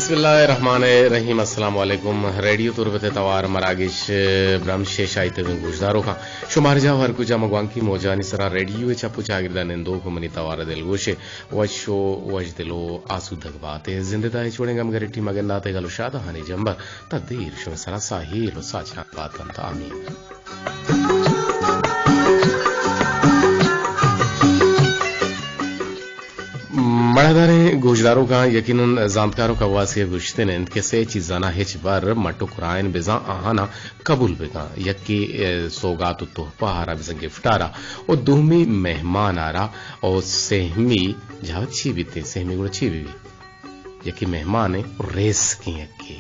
بسم اللہ الرحمن الرحیم۔ السلام علیکم۔ ریڈیو تربت ءِ توار مراگش برمش ءِ شاہی تبیں گوشداروکاں، شمار جاہ ہر کجا مگوانکی موجانی سرا ریڈیو ءِ چپ و چاگردا نندوک منی توار دلگوش ءِ وش و وش دل و آسودگ بات ءِ۔ زندہ دائے چوڑیں گم گریٹی مگندات ءِ گل و شادہانی جمبر تا دیر شمئے سرا ساہیل و ساچان بات انت۔ آمین۔ مڑاداریں گوشداروکاں یقیناً زانتکار و کواسی ءَ گوشتن انت کہ سے چیزانا ہچ بر مٹ و کرائن بزاں آہانا قبول بکن، یکے، اے، سوگات و تحفہ آرا بزاں گفٹ آرا و دومی مہمان آرا و سہمی جاوت چی بیتیں؟ سہمی گڑا چی بی بی؟ یکے مہمان ایں و رزق ایں یکے۔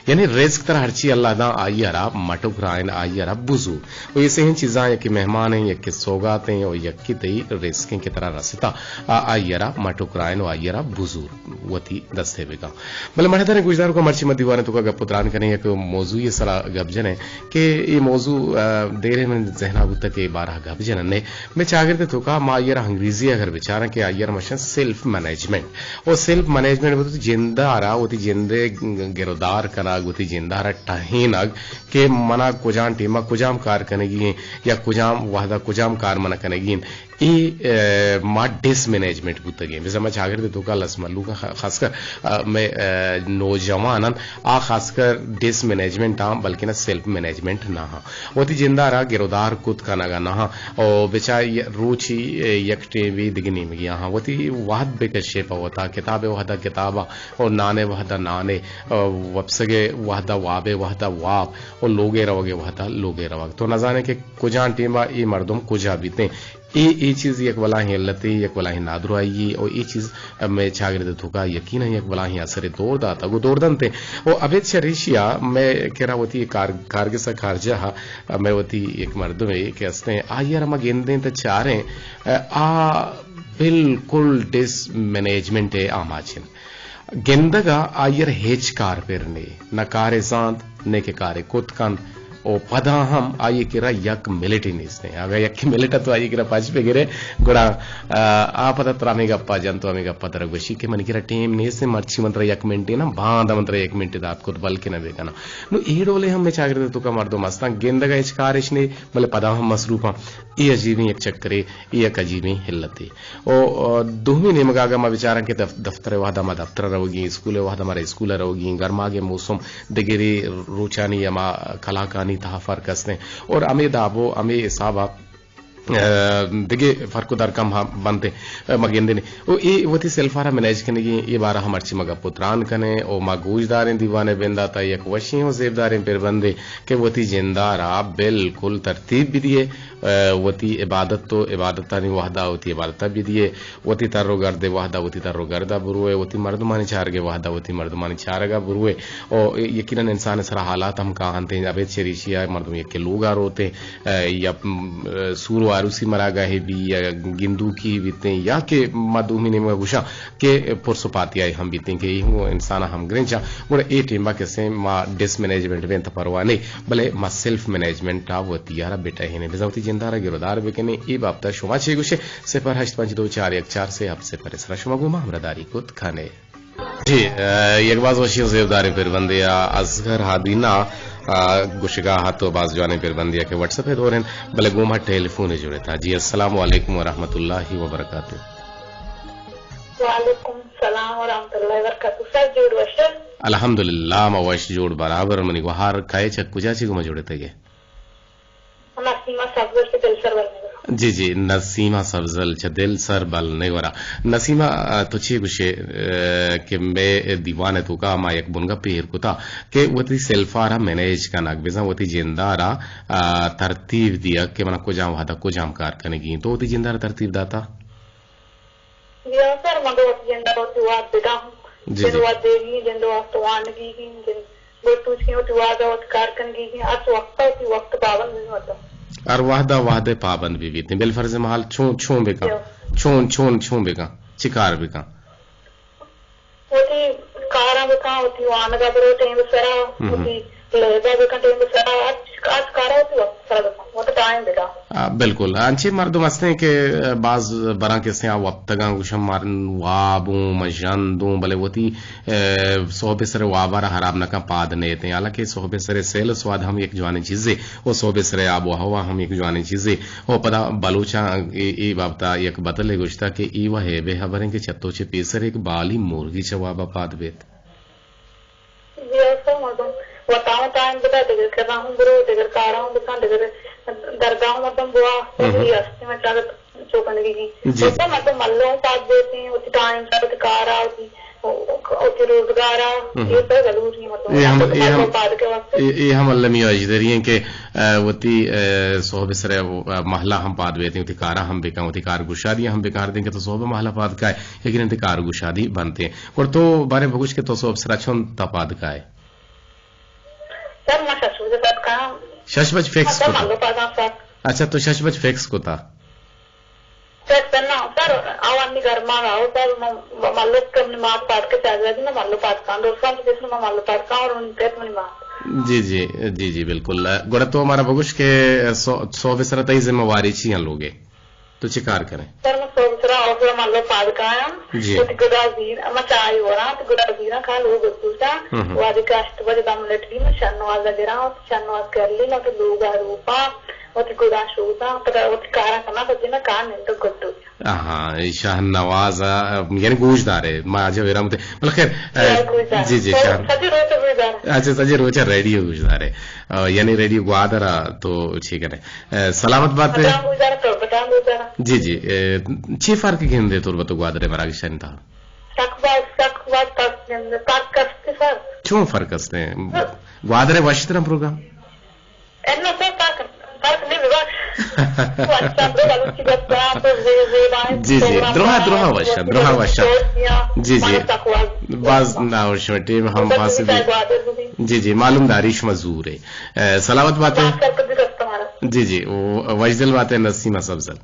یعنی رزق ترا ہرچی اللہ داں آئی ءَ را مٹ و کرائن آئی ءَ را بزور۔ و اے سہیں چیزاں یکے مہمان ایں، یکے سوگات ایں و یکے تئی رزق ایں کہ ترا رستا، آ، آئی ءَ را مٹ و کرائن و آئی ءَ را بزور وتی دست ءَ بکن۔ بلے مڑاداریں گوشداروکاں مرچی ما دیوان ءِ توکا گپ و تران کنیں، یک موضوعی سرا گپ جنیں کہ اے موضوع، آ، دیرے من ذہنا بوتگ کہ اے بارہ گپ جنن۔ مئے چاگرد ءِ توکا ما آئی ءَ را انگریزی اگر بچاراں کہ آئی ءَ را مشن سیلف مینجمنٹ۔ و سیلف مینجمنٹ بوت جند ءَ را وتی جند ءِ گرودار کنگ، وتی جند ءَ را ٹہینگ کہ منا کجام ٹیم ءَ کجام کار کنگی ایں یا کجام وہد ءَ کجام کار منا کنگی ایں۔ اے، اے، ما ڈس مینجمنٹ بوتگیں۔ بزاں ما چاگرد ءِ توکا لس ملوک خ-، خاص کر، آ، مئے، آ، نوجوان انت، آ خاص کر ڈس مینجمنٹ آں، بلکنا سیلف مینجمنٹ نہ آں۔ وتی جند ءَ را گرودار کت کنگ ءَ نہ آں۔ او بچار ی-، روچی یک ٹیمے دگہ نیمگی آہاں۔ وتی وہد بکشے پہ وتا، کتاب ءِ وہد ءَ کتاب ءَ، او نان ءِ وہد ءَ نان ءَ، او وپسگ ءِ وہد ءَ واب ءِ وہد ءَ واب، او لوگ ءَ روگ ءِ وہد ءَ لوگ ءَ روگ۔ تو نزانے کہ کجام ٹیم ءَ اے مردم کجا بیتیں۔ اے، اے چیز یک بلاہیں علتے، یک بلاہیں نادراہی یے، او اے چیز مئے چاگرد ءِ توکا یقیناً یک بلاہیں اثرے دور داتگ و دور دنت۔ و ابید چہ ریشی ءَ مئے کرا وتی کار-، کارگس ءَ کارجاہ ءَ مئے وتی یک مردمے کہ استیں، آئی ءَ را ما گندیں تہ چاریں، آ بالکل ڈس مینجمنٹ ءِ آماچ انت۔ گندگ ءَ آئی ءَ را ہچ کار پر نے، نہ کارے زانت، نے کہ کارے کت کنت، او پدا ہم آئی ءِ کرا یک منٹے نیست انت۔ اگاں یک منٹ ءَ تو آئی ءِ کرا پچ بہ گرے، گڑا، آ، آ پدا ترا ہمے گپ ءَ جنت و ہمے گپ ءَ ترا گوشی کہ منی کرا ٹیم نیست انت، مرچی من ترا یک منٹے نہ، باندا من ترا یک منٹے دات کت، بلکنا بہ کناں۔ نوں اے ڈولیں ہم مئے چاگرد ءِ توکا مردم استاں، گندگ ءَ ہچ کارش نے، بلے پدا ہم مصروف آں۔ اے عجیبیں یک چکرے، اے یک عجیبیں علتے۔ او، او، دومی نیمگا اگاں ما بچاراں کہ دف-، دفتر ءِ وہدا ما دفتر ءَ روگی ایں، اسکول ءِ وہدا مارا اسکول ءَ روگی ایں، گرماگ ءِ موسم دگرے روچانی ہما کلاکانی تہا فرق استیں۔ اور ہمے داب و ہمے حساب ءَ، آ، دگہ فرق و درکم ہم بنت، آ، ما گندیں۔ او اے وتی سیلف ءَ را مینیج کنگی ایں، اے بارہ ءَ مرچی ما گپ و تران کنیں او ما گوشداریں دیوان ءِ بنداتا یک وشیں و زیبداریں پربندے کہ وتی جند ءَ را بالکل ترتیب بدیے۔ آ، وتی عبادت و عبادتانی وہدا وتی عبادتا بدیے، وتی تر و گرد ءِ وہدا وتی تر و گردا بروئے، وتی مردمانی چارگ ءِ وہدا وتی مردمانی چارگا بروئے۔ او یقیناً انسان ءِ سرا حالات ہم کاہنت، ابید چہ ریشی ءَ مردم یکے لوگا روتیں، آ، یا، م، سور و عروسی مراگاہے بی یا گندوکی بیتیں یا کہ ما دومی نیمگا گوشاں کہ پرس و پاتیائی ہم بیتیں کہ اے ہم انسان ءَ ہمگرنچاں، گڑا اے ٹیم ءَ کسیں ما ڈس مینجمنٹ بیں تہ پرواہ نیں، بلے ما سیلف مینجمنٹ ءَ وتی ءَ را بٹہینیں، بزاں وتی جند ءَ را گرودار بکنیں۔ اے بابت ءَ شما چے گوشے؟ صفر ہشت پنچ دو چار یک چار سے ہفت صفر ءِ سرا شما گوں ما ہمراہداری کت کنے۔ جی، آ، یک باز وشیں زیبداریں پربندے ءَ اصغر ہادی نا، آ، گوشگا ات و باز جوانیں پربندے ءَ کہ واٹس ایپ ءِ دور انت، بلے گوں ما ٹیلیفون ءَ جڑتا۔ جی، السلام علیکم و رحمت اللہ و برکاتہ۔ وعلیکم السلام و رحمت اللہ و برکاتہ۔ سر جوڑ وش؟ الحمدللہ، ما وش جوڑ برابر۔ منی گوہار کئے چہ کجا چہ گوں ما جوڑتگ ئے؟ نسیمہ سبزل چہ دلسر بلنگور۔ جی، جی، نسیمہ سبزل چہ دلسر بلنگورا۔ نسیمہ، آ، تو چے گوشے، آ، کہ مئے دیوان ءِ توکا ما یک بنگپے ایر کتا کہ وتی سیلف ءَ را مینیج کنگ، بزاں وتی جند ءَ را، آ، ترتیب دیگ کہ منا کجام وہدا کجام کار کنگی انت۔ تو وتی جند ءَ را ترتیب داتا؟ جی ہاں سر، من تو وتی جند ءَ وتی وہد بداں۔ جی، جند جی۔ وہد دیگی، جند وہد وانگی، جند گل توچ کہ وتی وہد ءَ وت کار کنگی، ہر وقت ءَ وتی وقت پابند بہ بیت۔ ہر وہد ءَ وہد ءِ پابند بہ بیت۔ بالفرض محال چون، چون بکن؟ جی۔ چون، چون، چون بکن؟ چی کار بکن؟ وتی کاراں بکن، وتی وانگ ءَ برو ٹیم سرا، ہم ہم۔ وتی لہب ءَ بکن ٹیم سرا، ہر کاج کارا وتی وقت سرا بکن، وتی ٹائم بدا۔ آ، بالکل۔ انچیں مردم ہستیں کہ باز براں کسے آ وپتگاں گوشاں من واب اوں، من ژند اوں، بلے وتی، اے، سہب سر وابارا حراب نہ کن، پاد نیتیں۔ حالانکہ سہب سر سیل سواد ہم یک جوانیں چیزے، و سہب سر آب و ہوا ہم یک جوانیں چیزے۔ و پدا بلوچاں اے، اے بابتا یک بتلے گوشتا کہ اے و ہیبے ہبریں کہ چتو چہ پیسر ایک بالی مرگی چہ وابا پاد بیت۔ جی، اصل مردم وتاؤں ٹائم بدا، دگر کرا ہم برو، دگر کارا ہم بکن، دگر درگاہ مردم بوا، ہم۔ یہ ہستی میں چاہت چوکنگی کی۔ جی، جی۔ وتا مردم ملو پاد بیتیں، وتی ٹائم سر وتی کارا، وتی، وتی روزگارا، ہم۔ یہ سب ضروری ہے مردم۔ یہ ہم، یہ ہم، ملو پاد کے واسطے۔ یہ، یہ ہم المی اجدری ہیں کہ، اے، وتی، اے، صحب سر، اے، محلہ ہم پاد بیتیں، وتی کارا ہم بکن، وتی کار گشادی ہم بکار دیں کہ تو صحب محلہ پاد کائے۔ لیکن انت کار گشادی بنت۔ گڑا تو بارے بگوش کہ تو سہب سرا چون تپاد کائے؟ سر، ما شش بجے پاد کاں۔ شش بج فکس کتا؟ ملو پاداں سر۔ اچھا، تو شش بج فکس کتا؟ سر، سر، نہ، سر، آوانی گھر ما آؤ سر، ما، ما ملو کہ منی مات پاد کے چاہ دے، ما ملو پاد کاں، دوستان تو کس ما ملو پاد کاں اور ان پہ منی مات۔ جی، جی، جی، جی، بالکل۔ گڑا تو ہمارا بگوش کہ سو-، سہب سرا تئی ذمہ واری چی ہیں لوگے؟ تو چی کار کنئے؟ سر، من سہب سرا آفس ءَ مھلوک پاد کایاں۔ جی۔ وتی گدا زیر، من چاہ وراں، وتی گدا زیراں، کاہ لوگ ءَ بوتاں۔ ہم ہم۔ وہدے کہ ہشت بجے دہ منٹ بی من شہ نماز ءَ گراں، وتی شہ نماز کرلی، من وتی لوگ ءَ روپاں، وتی گدا شوتاں، پدا وتی کاراں کناں، پدا من کاہ نندگ گڈو۔ آہاں، اے شہ نماز ءَ، یعنی گوش دارے، ما اجا ویرام تے۔ بلے خیر، اے، گوش دارے۔ جی، جی، تو شہ سجے روچ گوش دارے۔ اچھا، سجے روچ ریڈیو گوش دارے۔ آ، یعنی ریڈیو گوادر ءَ تو چی کرے؟ اے، سلامت بات ئے۔ بٹام گوش دارا تو، بٹام گوش دارا۔ جی، جی، اے، چی فرق گندے تربت و گوادر ءِ مراگشانی تہا؟ سک باز، سک باز فرق گندے، فرق است سر۔ چون فرق است؟ گوادر ءِ وشتر پروگرام؟ انو سر فرق، فرق نہیں بگا۔ تو اچھا، تو بلوچی گپ کناں، تو زے-، زیبا ایں، جی، جی، پروگرام دروہا، کناں، دروہا وشا، تو دروہا وشا۔ جی، جی۔ مانا سک باز۔ باز نہ ہو شما ٹیم ہم تو فاصل بھی۔ گوادر بھی۔ جی، جی، معلوم داری شما زور ئے۔ اے، سلامت بات ئے۔ باز فرق بھی است ہمارا۔ جی، جی، او، وشدل بات ئے نسیمہ سبزل۔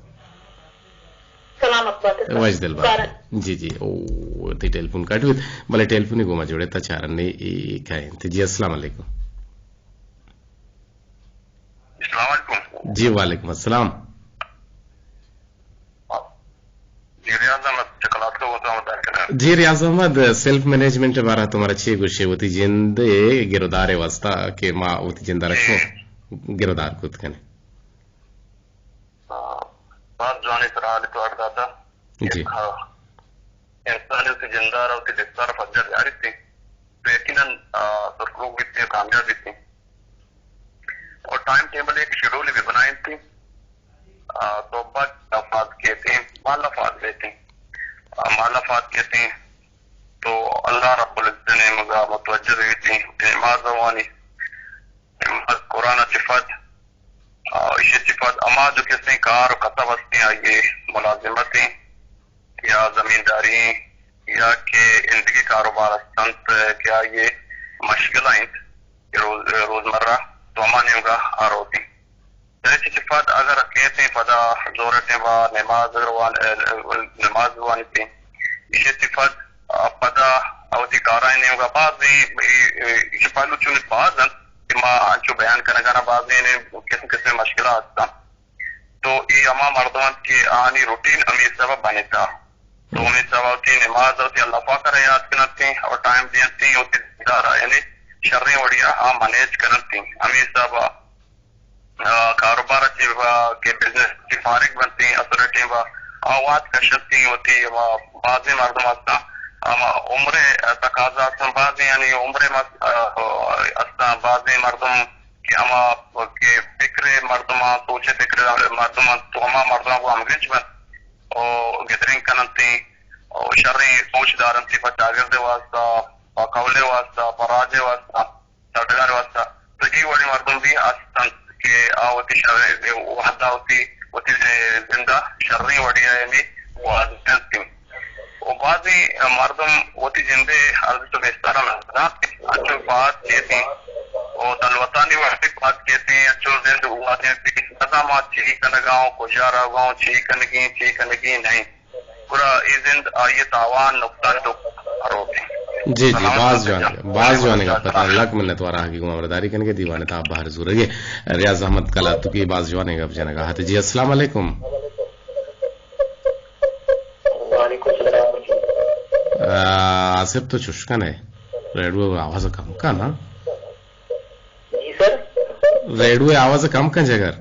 سلامت بات ئے سر۔ وشدل بات ئے۔ جی، جی، او، تئی ٹیلیفون کٹ بیت، بلے ٹیلیفون گوما جوڑے تا چارنے اے کائیں۔ جی، السلام علیکم۔ السلام علیکم۔ جی، وعلیکم السلام۔ جی، ریاض احمد چکلات کو ہوتا ہوں، بتا کے۔ جی، ریاض احمد، سیلف مینجمنٹ بارہ تمہارا چی گوشے؟ وتی جند گرودار واسطہ کہ ما وتی جند را جی۔ چون گرودار کت کنے؟ آ، باز جوانیں سرحال تو اڈ داتا۔ جی۔ آ، انسان وتی جندار وتی دستار پجا بیاریت، تو یقیناً، آ، سرکلوک بیت، کامیاب بیت۔ اور ٹائم ٹیبل ایک شیڈول بھی بنائیں تھی۔ آ، تو بچ فات کہتے ہیں، مالا فات کہتے ہیں۔ آ، مالا فات کہتے ہیں۔ تو اللہ رب العزت نے مگا متوجہ بیت، نماز وانی، نماز قرآن چفت، آ، ایشی ءَ چہ پد ہما جو کسیں کار و کسب ہستیں، آئی ءِ ملازمت ایں یا زمینداری ایں یا کہ ایندگہ کاروبار ہست انت کہ آئی ءِ مشغلہ انت کہ روز، روزمرہ تو ہما نیمگا آ روت انت۔ چریشی چہ پد اگر کیت انت پدا زور ءِ ٹیم ءَ نماز روان، نماز بوانیت انت۔ ایشی ءَ چہ پد، آ، پدا وتی کارانی نیمگا بازیں، اے، اے، ایشی پہلو چون باز انت کہ ما انچو بیان کنگا نہ، بازیں قسم قسم مشکلات ہستاں۔ تو اے ہما مردم انت کہ آہانی روٹین ہمے حساب ءَ بنتا۔ تو ہمے حساب ءَ وتی نماز وتی اللہ پاک ءَ را یاد کننت اور ٹائم دینت، وتی دار ءَ یعنی شریں وڑی ءَ آ منیج کننت۔ ہمے حساب ءَ آ، کاروبار ءَ چہ، آ، کہ بزنس چہ فارغ بنت ایں، اصل ٹیم ءَ آ وھد کشنت ایں، وتی ہما بازیں مردم ہستاں، ہما عمر ءِ تقاضا ہستاں، بازیں یعنی عمر ءِ مس-، آ، ہستاں، بازیں مردم کہ ہما کہ فکر ءِ مردم آں، سوچ ءِ فکر ءِ مردم آں، تو ہما مردم گوں ہمگرنچ بنت ءُ گدرینگ کننت ایں ءُ شریں سوچ دارنت ایں پہ چاگرد ءِ واستہ، پہ کہول ءِ واستہ، پہ راج ءِ واستہ۔ سرڈگار ءِ واستہ۔ تو اے وڑیں مردم بھی ہست انت کہ آ وتی شر-، وھد ءَ وتی، وتی زند ءَ شریں وڑے ءَ یعنی گوازینت انت۔ و بازیں مردم وتی جند ءِ ارزشت ءُ بستار ءَ نہ زانت، انچو پاد کیت انت و دلوتانی وڑے پاد کیت انت، انچو زند گوازینت انت، نزانت چی کنگ ءَ اوں، کجا روگ ءَ اوں، چی کنگی انت، چی کنگی نہ انت۔ گڑا اے زند آئی ءِ تاوان، نقصان چک روت انت۔ جی، جی، باز جوان، باز جوان گپ ات۔ لک منت وار آہگی گوں ہمراہداری کنگے، دیوان تا بہر زورگے۔ ریاض احمد کلاتوکی باز جوان گپ جنگا ہت۔ جی، السلام علیکم۔ وعلیکم السلام۔ آ، آصف تو چش کن ئے، ریڈیو آواز کم کن نا۔ جی سر۔ ریڈیو آواز کم کن جگر۔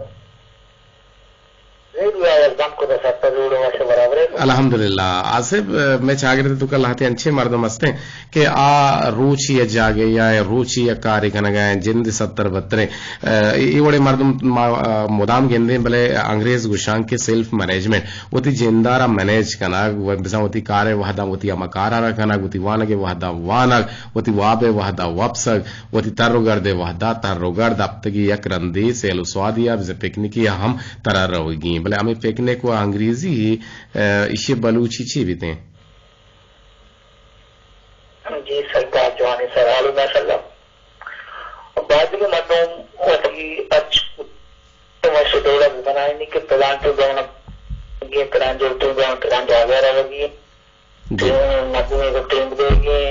ریڈیو آواز بند کت، سر، تو جوڑ وش برابر ئے۔ الحمدللہ۔ آصف، مئے چاگرد تو کل ہتے انچیں مردم ہستیں کہ آ روچی ء جاگے یا روچی ء کارے کنگا ہیں، جند ستر بتریں۔ اے، اے وڑیں مردم ما، آ، مدام گندیں، بلے انگریز گوشاں کہ سیلف مینجمنٹ، وتی جندارا مینج کنگ، و بزاں وتی کارے وہداں وتی ہما کارا را کنگ، وتی وانگے وہداں وانگ، وتی وابے وہداں وپسگ، وتی تر و گردے وہدا تر و گرد، ہپتگی یک رندی سیل و سوادی ء بزاں پکنکی ء ہم ترا روگی ایں۔ بلے ہمے پکنک و انگریزی، ء، ایشی بلوچی چی بیتیں؟ جی سر، باز جوانیں سوالے ماشاءاللہ۔ بازیں مردم وتی اچ وش ڈولا بنائینی کہ پلان تو گون گے، پلان جو تو گون، پلان جاگہ روگی۔ جی۔ تو مردمے کو ٹیم دے گے۔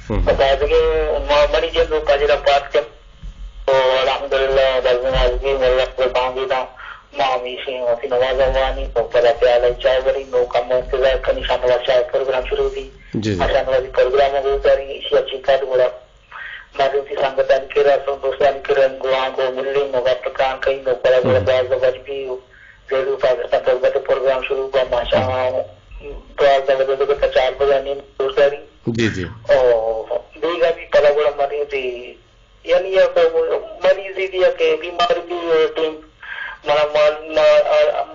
ہم۔ بازیں ما منی جن رو پاجرا پات کن۔ تو الحمدللہ، بازیں آزگی ملت کو بانگی دا۔ ما ہمیشہ وتی نماز وانی، تو پدا پیالہ چائے وری، نو کم انتظار کنی، شام والا چائے پروگرام شروع دی۔ جی، جی۔ شام والی پروگرام گزاری، اسی اچھی کار گڑا مردم تی سنگتانی کرا، سو دوستانی کرا، گوانک و ملین و گپ تران کئین و پدا گڑا ہم۔ دوازدہ بج بی و ریڈیو پاکستان تربت پروگرام شروع با، ماشاءاللہ، ہم۔ دوازدہ بجے لگے تا چار بجے نیم زورداری۔ جی، جی۔ او بیگا بی پدا گڑا مردم تی، یعنی یا کہ مریضی بی یا کہ بیماری بی، ٹیم منا مال، ما،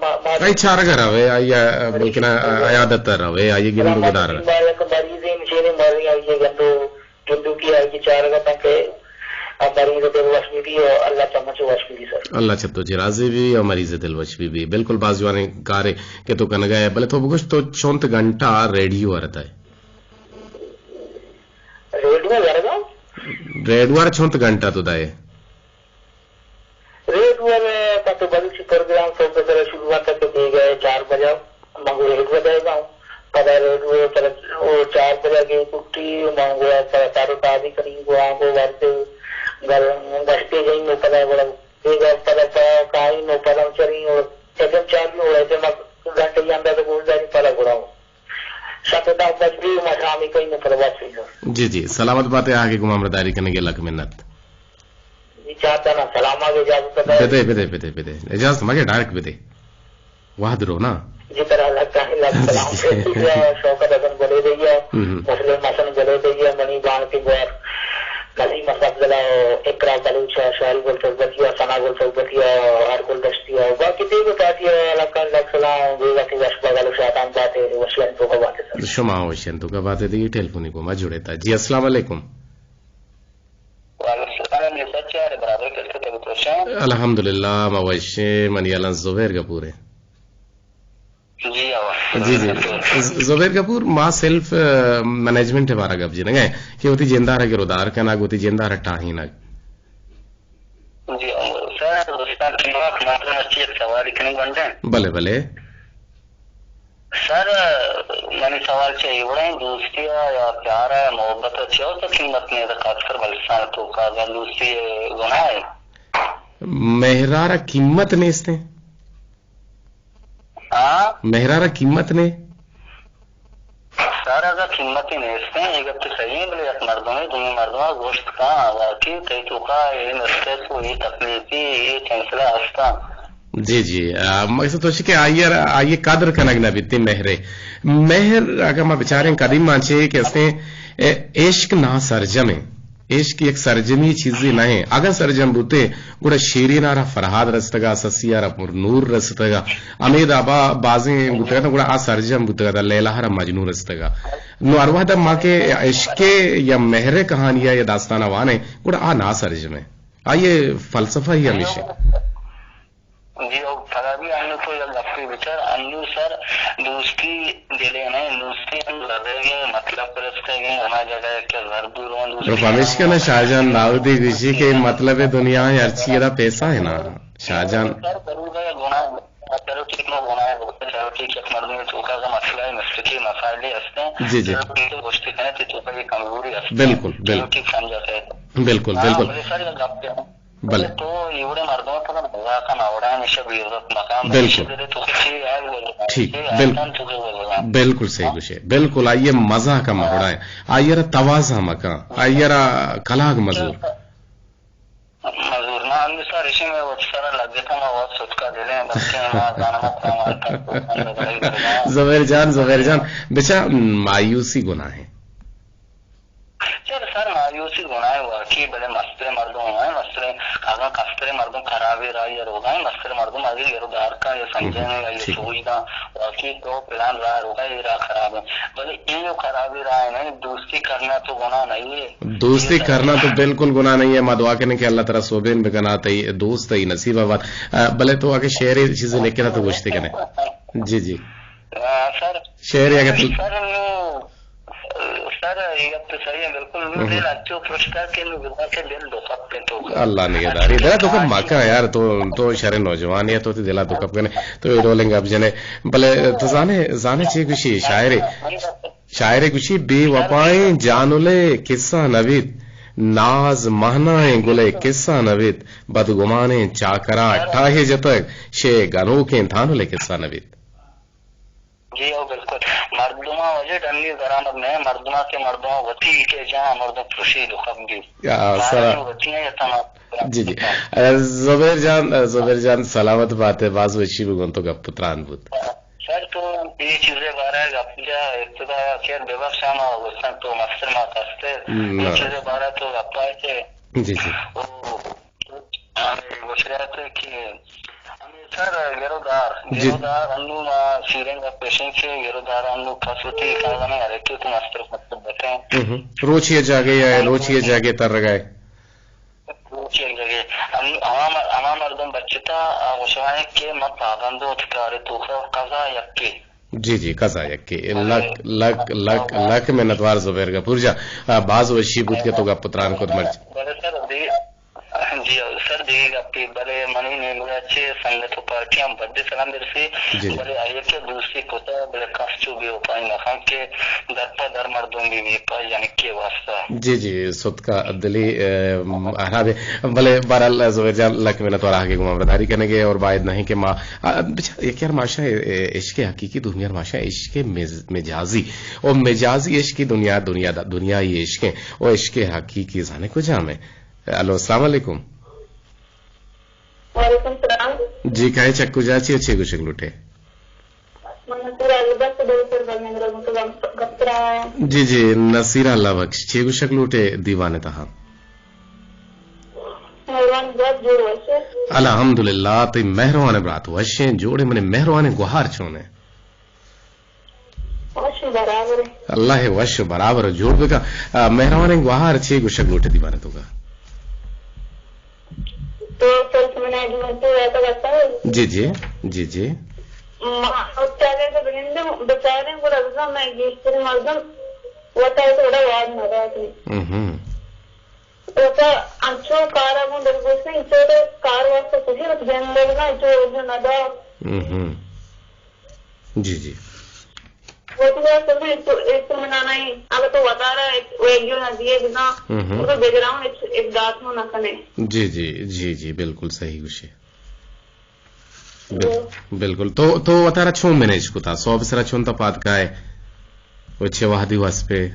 ما، ما، آئی چارگ ء روے، آئی ء مریض ممکن ء عیادت ء روے، آئی ء گند و گدار ء۔ بیمار یا کہ مریض ہیں، مشین مر رہی ہے، یہ گندو گندوکی آئی چارگ ء تاکہ آ مریض ء دل وش بہ بی و اللہ چہ من چہ وش بہ بی سر۔ اللہ چہ تو چہ راضی بی و مریض ء دل وش بہ بی۔ بالکل باز جوانیں کارے کہ تو کنگا ئے، بلے تو بگوش تو چونت گھنٹہ ریڈیو ء رتائے؟ ریڈیو ء ورگا؟ ریڈیو ء چونت گھنٹہ تو دائے؟ ریڈیو ء پہ تو بلوچی پروگرام صبح سرا شروع آتا کہ بیگہ چار بجہ من گوں ریڈیو ء دئیگا ہوں۔ پدا ریڈیو ء پر او چار بجہ گے چھٹی من گوں پر تر تازی کنی گوں آنگو ورد گل گشتے جئیں و پدا گڑا بیگہ پدا پہ کائیں و پدا چریں و ایف ایم چالو و ایف ایم گھنٹہ اندازہ گوشداری پدا گڑا ہوں۔ شپ ء دہ بج بی ما شامی کئیں پدا واپسی۔ جی، جی، سلامت باتے، آگے گوں ہمراہداری کنگے لک منت۔ جی، چاہتا نا سلام آگے اجازت بدے۔ بدے، بدے، بدے، بدے۔ اجازت مگے ڈائریکٹ بدے۔ وہد رو نا۔ جی، ترا لک، لک سلام۔ جی، جی۔ شوکت حسن بلے دیا، ہم۔ مسلم حسن بلے دیا، منی بانکی گوار۔ نسیم افضل ء، اقرا بلوچ ء، شاری گل تربتی ء، ثنا گل تربتی ء، ہر گل دشتی ء، باقی دیگہ پارٹی ء لکاں لک سلام، بیگا تی وش بگل و شادان باتے، وشیانی توکا باتے سر۔ شما وشیانی توکا باتے، دیگہ ٹیلیفونی گوما جڑے تا۔ جی، السلام علیکم۔ وعلیکم السلام، یہ سچ ہے، برابر کس کے تبت وشاں۔ الحمدللہ، ما وشیں، منی الان زبیر گپور ہے۔ جی، آواز۔ جی، جی۔ ز-، زبیر کپور، ما سیلف، آ، مینجمنٹ ء بارہ گپ جنگ ء کہ وتی جندار ء گرودار کنگ، وتی جندار ء ٹاہینگ۔ جی، سر، دوستان، شما مردم اچھی ایک سوال کنگ گونڈیں۔ بلے، بلے۔ سر، منی سوال چہ اے وڑیں، دوستی ء یا پیار ء محبت ء چہ تو قیمت نہیں، خاص کر بلوچستان تو کا اگر دوستی گناہ ہے؟ مہرار قیمت نیست ہے۔ ہاں؟ مہرارا قیمت نے؟ سر، اگاں قیمتی نیستیں، اے گپ تو صحیح ہیں، بلے یک مردمے دومی مردما گوشت کاں، واقعی تئی توکا اے نسخت و اے تکلیفی، اے چنچلا ہستاں۔ جی، جی، آ، مقصد تو کہ آئی ء، آئی ء قدر کنگ نہ بیتی مہرے۔ مہر، اگاں ما بچاریں قدیم مانچے کہ استیں، اے، عشق نا سرجمیں۔ عشق یک سرجمی چیزے نہ انت۔ اگاں سرجم بوتیں، گڑا شیرین ء را فرہاد رستگ ء، سسی ء را پر نور رستگ ء، ہمے دابا بازیں بوتگ ات، گڑا آ سرجم بوتگ ات، لیلا ء را مجنوں رستگ ء۔ نوں ہر وہد ء ما کہ عشق ء یا مہر ء کہانی ء یا داستان ء وانیں، گڑا آ ناسرجم انت۔ آئی ء فلسفہ ہی ہمیش انت۔ جی، او پدا بھی انو تو یک گپے بچار، انو سر دوستی دلے نہیں، دوستی ہم زدگیں مطلب پرستگیں، ہما جگہ کہ زر دور ہوں دوستی۔ پمیشکا نا شاہ جان داؤدی گوشی کہ مطلب دنیا ہے ہر چیز دا پیسہ ہے نا، شاہ جان۔ سر ضرور ہے گناہ، سر ٹھیک نہ گناہ ہے، سر یک مردمے توکا اگاں مسئلہ مسلکی مسائلے ہستیں، جی، جی۔ تو گوشتی کنے تئی توکا یہ کمزوری ہستیں۔ بالکل، بالکل۔ ٹھیک سمجھا سکے۔ بالکل، ہاں، بالکل۔ بلے سر، یہ گپ ہے۔ بلے۔ تو ایوڑے مردم تو مزاق نہ اڑائیں، ہمیشہ بے عزت مکان، بالکل۔ ہمیشہ دلے تو کسی عیب لگا، ٹھیک، کسی بالکل۔ عیب تو لگا۔ بالکل صحیح گوشے۔ بالکل، آئیے مزاق مہ اڑائیں۔ آئیے را تواضع مکان۔ آئیے را کلاگ مزور۔ مزور نہ، ہمے سر اشی میں وت سر لگتا، ما وت ستکا دلیں، بلکہ ما زانم تمام۔ زبیر جان، زبیر جان، بچا مایوسی گناہ ہے۔ چل سر، مایوسی گناہ ہے واقعی، بلے مستر مردم ہیں، مستر اگاں کستر مردم خرابی راہ یا روگا ہیں، مستر مردم اگے گرودار کا یا سمجھے، ٹھیک۔ یا سوچ دا، واقعی تو پلان راہ روگا، یہ راہ خراب ہے۔ بلے اے جو خرابی راہ ہے نا، دوستی کرنا تو گناہ نہیں ہے۔ دوستی کرنا تو بالکل گناہ نہیں ہے۔ ما دعا کریں کہ اللہ ترا سوبین بکنا، تئی دوست تئی نصیب آباد۔ آ، بلے تو اگے شعر چیزیں لکھنا تو گوشتے کنے۔ جی، جی۔ آ، سر۔ شعر اگے تو سر، نو، سر، یہ تو صحیح ہے، بالکل۔ نو ہم۔ دل اچو پرشتا کہ نو بزا کے دل دکھتے تو۔ اللہ نگہداری۔ دل دکھ مکا یار، تو، تو شر نوجوان ہے، تو تی دلا دکھ کنے، تو یہ ڈولیں گپ جنے۔ بلے تو زانے، زانے چی گوشی شاعرے؟ شاعرے گوشی، بے وپائیں جانلے قصہ نہ بیت، ناز مہنائیں گلے قصہ نہ بیت، بدگمانیں چاکرا ٹاہے جتگ، شے گنوکیں تھانلے قصہ نہ بیت۔ جی او بالکل۔ مردماں وجہ ڈنی درآمد نہ، مردماں کہ مردماں وتی کہ جہاں مردم پرشی دکھم بیت۔ یا، سر۔ وتی ہیں یا تمام۔ جی، جی۔ اے، زبیر جان، اے، زبیر جان سلامت بات ہے، باز وشی بگون تو گپ تران بود۔ سر، تو یہ چیزیں بارہ گپ جا ابتدا خیر ببخش ہم گفتن تو مستر ما کستے۔ نہ۔ یہ چیزیں بارہ تو گپا ہے کہ جی، جی۔ او، ہمیں گوشگا تھے کہ ہمیں سر گرودار، جی۔ گرودار انو ما سیرنگ پیشن سے گرودار انو کسوتی کاغذ میں ہر ایک تو مستر مستر بٹیں۔ ہم۔ روچی جاگے یا روچی جاگے تر گئے۔ چیک جگہ ہم-، ہما مر-، ہما مردم بچتا، آ گوشوائیں کہ من پابند وت کار توکا قضا یکے۔ جی، جی، قضا یکے۔ لک، لک، لک، لک منتوار زبیر گپور جان۔ آ، باز وشی بود کہ تو گپ تران کت مرچی۔ بلے سر، دی-، جی، سر، دیگہ گپے، بلے منی نیمگا چے سنگت و پارٹیاں بڈے سلام برسی، جی، جی۔ بلے آئی کہ دوستی کتا، بلے کس چو بے وفائی مکن کہ در پہ در مردم بی بی پہ یعنی کے واسطہ۔ جی، جی، ستکا دلی، ام، ہرابے۔ بلے بہرحال زبیر جان، لک منت وار آہگے گوں ہمراہداری کنگے اور باید نہیں کہ ما، آ، بچار، یک یار ماشا، اے، عشق حقیقی، دومی یار ماشا عشق مز-، مجازی۔ اور مجازی عشق کی دنیا، دنیا دا، دنیائی عشق ہیں۔ اور عشق حقیقی زانے کجام ہے؟ الو، السلام علیکم۔ وعلیکم السلام۔ جی، کئے چہ کجا چی، چے گوشگ لوٹے؟ من نصیر اللہ بخش دو سر بلند رزم تو گم-، گپترا۔ جی، جی، نصیر اللہ بخش، چے گوشگ لوٹے دیوان تہا؟ مہروان برات جوڑ وشے۔ الحمدللہ، تئی مہروان برات وشیں، جوڑے منے مہروان گوہار چونے۔ وش برابر۔ اللہ وش برابر جوڑ بکا۔ آ، مہروان گوہار چے گوشگ لوٹے دیوان توکا؟ تو سلف منا جی من تو ایسا کرتا ہے۔ جی، جی، جی، جی۔ ما چاہے تو بگندے بیچارے گڑا بزن میں گیشتر مردم وتا تو بڑا یاد نہ رہا تھی۔ ہم۔ وتا انچو کارا گوں دلگوش نہ، انچو تو کار واسطہ کجی وت گندگ نہ، انچو وجہ نہ دا۔ ہم۔ جی، جی۔ وتی واسطہ بھی ایک تو، ایک تو منا نہیں، اگر تو وتا رہا، ایک ویڈیو نہ دیے بنا، ہم۔ تو بیک گراؤنڈ ایک، ایک دات نہ کنے۔ جی، جی، جی، جی، بالکل صحیح گوشے۔ بل-، بالکل۔ تو، تو وتارا چون مینیج کتا؟ سوب سرا چون تا پاد کائے؟ و چہ وہدی وس پہ؟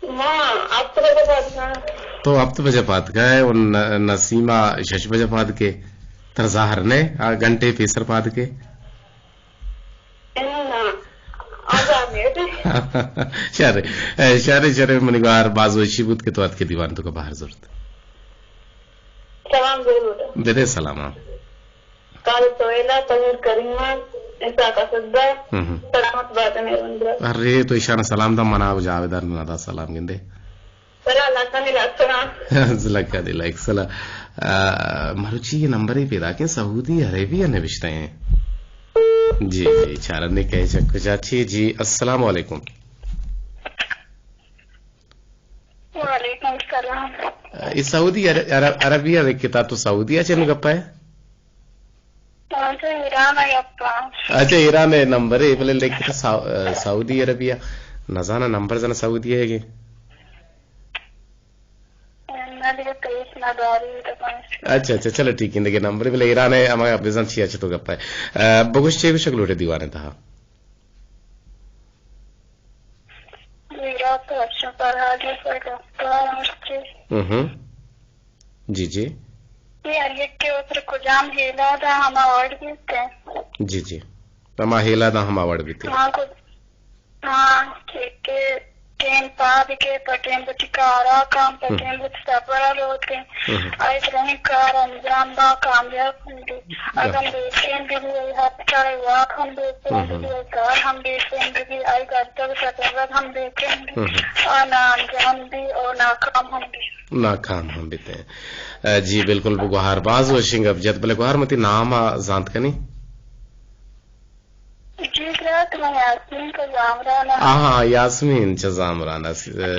ما ہفت بجہ پاد کائے۔ تو ہفت بجہ پاد کائے و ن-، نسیمہ شش بجہ پاد کے۔ تر ظاہر نے، آ گھنٹے پیسر پاد کے۔ اناں، آزاد نیت۔ شر، اے، شر، شر، منی گوار باز وشی بود کہ تو اتکے دیوان توکا بہر زرت۔ سلام ضرور۔ بدے سلام۔ کال سہیلا، طاہر کریمہ، اسحاق اسد دا، ہم۔ سلامت بات مہربان برا۔ ارے تو ایشان سلام دا، منا جاویدار نہ دا سلام گندے۔ سلام، لکانی لک سلام۔ لکانی لک سلام۔ آ، مروچی یہ نمبر ہی پیدا کہ سعودی عربی نوشتہ ہیں۔ جی، جی، چارنے کہے چک کجا چی۔ جی، السلام علیکم۔ وعلیکم السلام۔ اے سعودی عر-، عرب-، عربی ءَ لکھتا تو سعودی ءَ چنو گپ ءَ؟ ہاں، تو ایران ءَ گپاں۔ اچھا، ایران ءِ نمبر ءَ، بلے لکھتا سا-، سعودی عربیہ۔ نزاناں نمبر زاناں سعودی ءِ کہ۔ نہ دگہ پیش نہ داری تو پنچ۔ اچھا، اچھا، چلو ٹھیک ہے، دگہ نمبر، بلے ایران ءِ ہما بزاں چیا چتو گپ ءَ۔ آ، بگوش چے گوشگ لوٹے دیوان ءِ تہا؟ میرا تو اچھا پر حال ہے، پر گپ ءَ مرچی۔ ہم۔ جی، جی۔ اے ہر یکے وتر کجام ہیلا دا ہما وڑ بیت۔ جی، جی۔ ہما ہیلا دا ہما وڑ بیت۔ ہاں، کج-، ہاں، کہ، کہ ٹیم پاد کے پہ ٹیم وتی کارا کن، پہ ہم۔ ٹیم وتی سفرا لوٹیں۔ ہم۔ آئی درہیں کار انجام با کامیاب ہم بی۔ اگاں بے ٹیم بی بی، آئی ہفتہ آئی واک ہم بے ٹیم بی بی، ہم۔ آئی کار ہم بے ٹیم بی بی، آئی گرتگ سفر ہم بے ٹیم بی۔ ہم۔ آ نا انجام بی اور ناکام ہم بی۔ ناکام ہم بیتیں۔ اے، جی، بالکل، بو گوہار باز وشیں گپ جت، بلے گوہار من تئی نام ءَ زانت کنی؟ جی، برات، من یاسمین چہ زامران ءَ۔ آہاں، یاسمین چہ زامران ءَ۔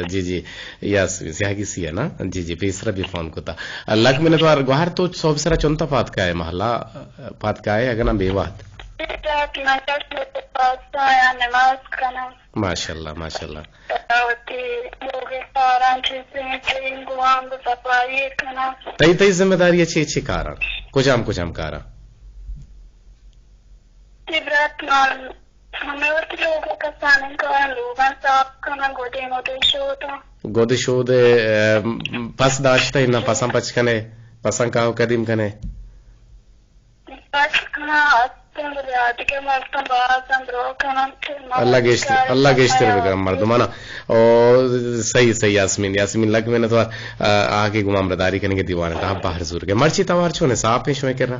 جی، جی، یاسمین، سیاہ گیسی ءَ نا؟ جی، جی، پیسرا بھی فون کتا۔ لک منت وار گوہار، تو سوب سرا چنتا پاد کائے محلہ، پاد کائے اگنا بے وات؟ جی، برات، من چش پاد کایا نماز کناں۔ ماشاءاللہ، ماشاءاللہ۔ وتی لوگ ءِ کاراں چیزیں ڈرینگ وانگ صفائی کناں۔ تئی، تئی ذمہ داری چی چی کاراں؟ کجام کجام کاراں؟ تئی برات، من ہمے وتی لوگ ءِ کسانیں کاراں، لوگاں صاف کناں، گدے مدے شوداں۔ گد شود ءِ، ام، پس داشتہ نہ، پساں پچ کنے، پساں کاہ قدیم کنے۔ پس کناں ہستیں، بلے آدگہ مردم باز انت، درو کننت۔ اللہ گیشتر، اللہ گیشتر بکن مردمانا۔ او، صحیح، صحیح، یاسمین، یاسمین لک منت وار، آ، آ کہ گوں ہمراہداری کنگے دیوان ءِ تہا بہر زورگے۔ مرچی توار چون حساب پیش میں کرا؟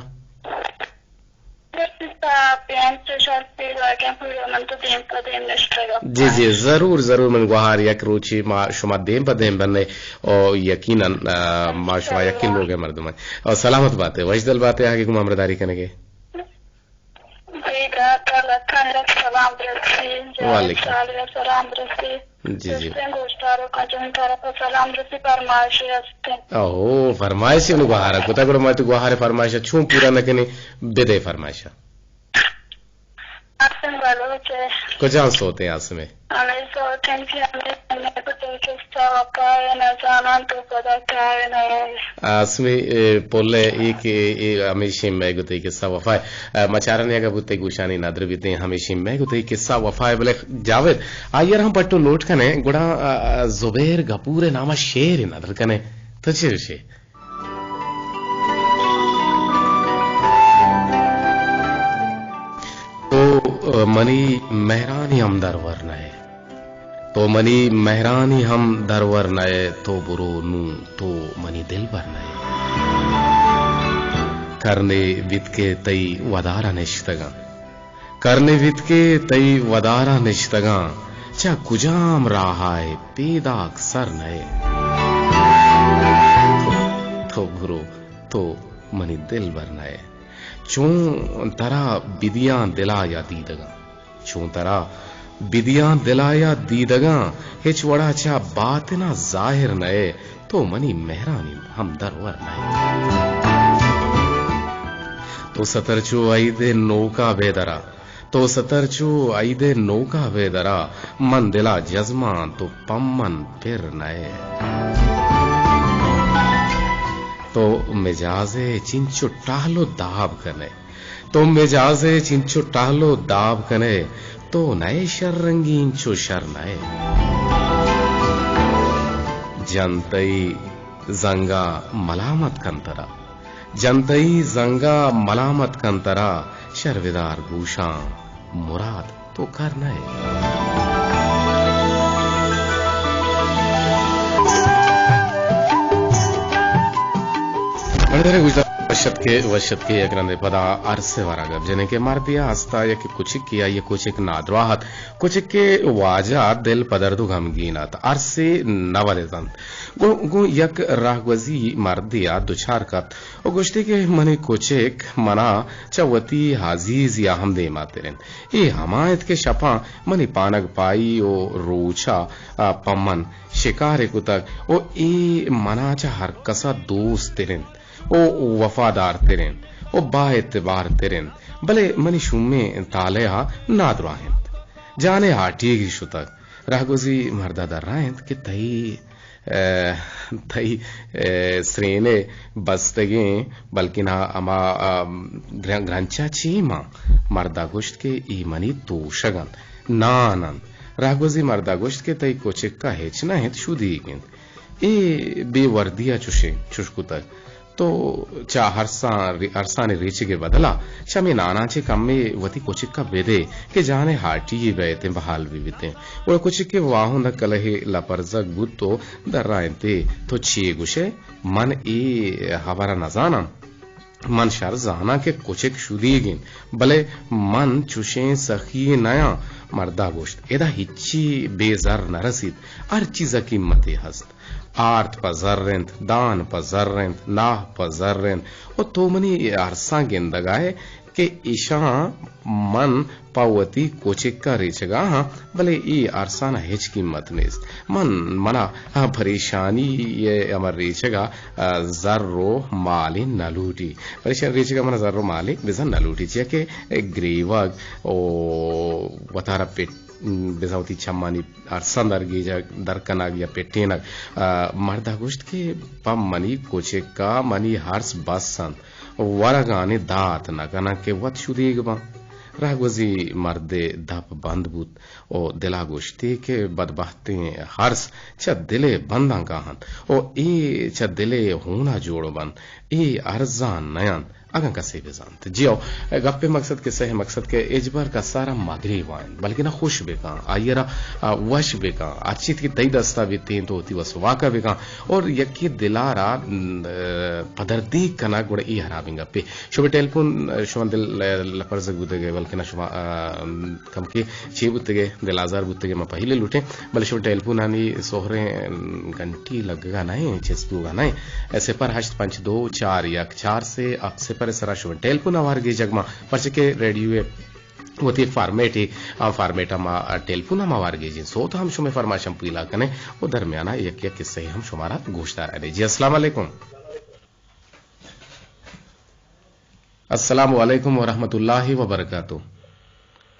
مرچی تا پینچ شش سی واقعہ پورا من تو دیم پہ دیم نشتگا۔ جی، جی، ضرور، ضرور، من گوہار یک روچی ما شما دیم پہ دیم بنے۔ او یقیناً، آ، ما شما یکیں لوگ ءِ مردم ایں۔ او سلامت باتے، وشدل باتے، آ کہ گوں ہمراہداری کنگے۔ جی، برات ءَ لکھاں لکھ سلام برسی، جاوید وعلیکم۔ صاحب ءَ سلام برسی۔ جی، جی۔ درستیں گوشداروکاں چون طرف ءَ سلام برسی، فرمائشے ہستیں۔ اوہو، فرمائشے نوں گوہار کتا، گڑا ما تو گوہار فرمائش چون پورا نہ کنی، بدے فرمائش۔ عاصم بلوچ ءِ۔ کجام سوتیں عاصم ءِ؟ ہمے سوتیں کہ ہمے، ہمے کتے قصہ وفا ءِ نزاناں تو پدا کائے نہ ئے۔ آ، اسمی، اے، پل ءِ اے کہ اے ہمیشیں مئے گوتے قصہ وفا ءِ۔ آ، مچارانی اگاں بوتے گوشانی ندر بیتیں ہمیشیں مئے گوتے قصہ وفا ءِ۔ بلے جاوید، آئی ءَ را ہم پٹو لوٹ کنے، گڑا، آ، آ، زبیر گپور ءِ نام ءَ شعرے ندر کنے۔ تو چے گوشے؟ تو منی مہرانی ہم درور نہ ئے۔ تو منی مہرانی ہم درور نہ ئے، تو برو نوں، تو منی دلبر نہ ئے۔ کرنے بیت کہ تئی ودار ءَ نشتگاں۔ کرنے بیت کہ تئی ودار ءَ نشتگاں، چہ کجام راہ ءَ پیداک سر نہ ئے۔ تو، تو برو، تو منی دلبر نہ ئے۔ چون ترا بدیاں دل ءَ یا دیدگاں، چون ترا بدیاں دل ءَ یا دیدگاں، ہچ وڑا چہ باتن ءَ ظاہر نہ ئے، تو منی مہرانی ہم درور نہ ئے۔ تو ستر چو عید ءِ نوک ءَ بے درا، تو ستر چو عید ءِ نوک ءَ بے درا، من دل ءَ جزماں تو پمن پر نہ ئے۔ تو مجاز ءَ چنچو ٹہل ءُ داب کن ئے، تو مجاز ءَ چنچو ٹہل ءُ داب کن ئے، تو نہ ئے شر رنگیں چو شر نہ ئے۔ جن تئی زنگ ءَ ملامت کن ترا، جن تئی زنگ ءَ ملامت کن ترا، شر بدار گوشاں مراد تو کر نہ ئے۔ بڑے بڑے گوشدار، وش اتکے، وش اتکے، یک رندے پدا ارسے وارا گپ جنیں کہ مردے ءَ ہستا یک کچکے، آئی ءِ کچک نادراہ ات، کچک ءِ واجہ دل پہ درد ءُ غمگین ات، ارسے نہ ودتنت۔ گوں، گوں یک راہگوزی مردے ءَ دچار کپت ءُ گوشتی کہ منی کچک منا چہ وتی عزیزے ءَ ہم دیما ترینت۔ اے ہما انت کہ شپاں منی پانگ پائی ءُ روچ ءَ پہ من شکارے کتگ ءُ اے منا چہ ہر کس ءَ دوست تر انت ءُ وفادار تر انت ءُ با اعتبار تر انت۔ بلے منی شومیں تالہ ءَ نادراہ انت۔ جان ءِ ہاٹیگی شتگ۔ رہگوزی مرد ءَ درائینت کہ تئی، اے، تئی، اے، سرین ءِ بستگیں، بلکنا ہما، آ، گرن-، گرنچ ءَ چی مان؟ مرد ءَ گوشت کہ اے منی توشگ انت، نان انت۔ رہگوزی مرد ءَ گوشت کہ تئی کچک ءَ ہچ نہ انت، شدیگ انت۔ اے بے وردی ءَ چوشیں، چوش کتگ۔ تو چہ ارساں، ارسانی ریچگ ءِ بدل ءَ چہ ہمے ناناں چہ کمے وتی کچک ءَ بدے کہ جان ءِ ہاٹی یے بئیتیں، بحال بہ بیتیں۔ گڑا کچک ءِ واہند ءَ کلہے لپرزگ بوت ءُ درائینت ئے، تو چے گوش ئے؟ من اے ہبر ءَ نزاناں۔ من شر زاناں کہ کچک شدیگ انت، بلے من چوشیں سخی یے نیاں۔ مرد ءَ گوشت، ادا ہچی بے زر نہ رسیت، ہر چیز ءَ قیمتے ہست۔ آرت پہ زر انت، دان پہ زر انت، ناہ پہ زر انت۔ ءُ تو منی ارساں گندگ ءَ ئے کہ ایشاں من پہ وتی کچک ءَ ریچگ ءَ آں، بلے اے ارسان ءَ ہچ قیمت نیست۔ من، من ءَ پریشانی ءِ ہما ریچگ ءَ، آ، زر ءُ مالے نہ لوٹی۔ پریشان ریچگ ءَ من ءَ زر ءُ مالے بزاں نہ لوٹی، چیا کہ گریوگ ءُ وتارا پٹ، بزاں وتی چمانی ارساں درگیجگ، در کنگ یا پٹینگ۔ آ، مرد ءَ گوشت کہ پہ منی کچک ءَ منی ارس بس انت، ورگانی دات نہ کناں کہ وت شدیگ باں۔ رہگوزی مرد ءِ دپ بند بوت ءُ دل ءَ گوشتی کہ بدبہتیں ارس چہ دل ءِ بنداں کاہنت ءُ اے چہ دل ءِ ہون ءَ جوڑ بنت، اے ارزان نہ انت۔ اگاں کسے بزانت۔ جی ہو، گپ ءِ مقصد، قصہ ءِ مقصد کہ ہچبر کس ءَ را مگریوائینت، بلکنا خوش بکن، آئی ءَ را، آ، وش بکن، ہر چیز کہ تئی دست ءَ بیتیں تو وتی وس ءُ واک ءَ بکن، اور یکے دل ءَ را، م، آ، پدردیگ کنگ گڑا اے ہرابیں گپے۔ شمئے ٹیلیفون، آ، شما دل، آ، لپرزگ بوتگ ئے، بلکنا شما، آ، م، کمکے چے بوتگ ئے، دل آزار بوتگ ئے، ما پہیلے لوٹیں، بلے شمئے ٹیلیفونانی سہریں گھنٹی لگگا نہ ایں، چست بوگا نہ ایں۔ صفر ہشت پنچ دو چار یک چار سے ہفت صفر ءِ سرا شمئے ٹیلیفون آوار گیجگ ما، پرچہ کہ ریڈیو ءِ وتی فارمیٹ ءَ، آ فارمیٹ ءَ ما ٹیلیفون ءَ ما آوار گیجیں، سوت ہم شمئے فرمائش ہم پیلا کنیں ءُ درمیان ءَ یک یک قصہ ہم شمارا گوشدارا دیں۔ جی، السلام علیکم۔ السلام علیکم ورحمۃ اللہ وبرکاتہ۔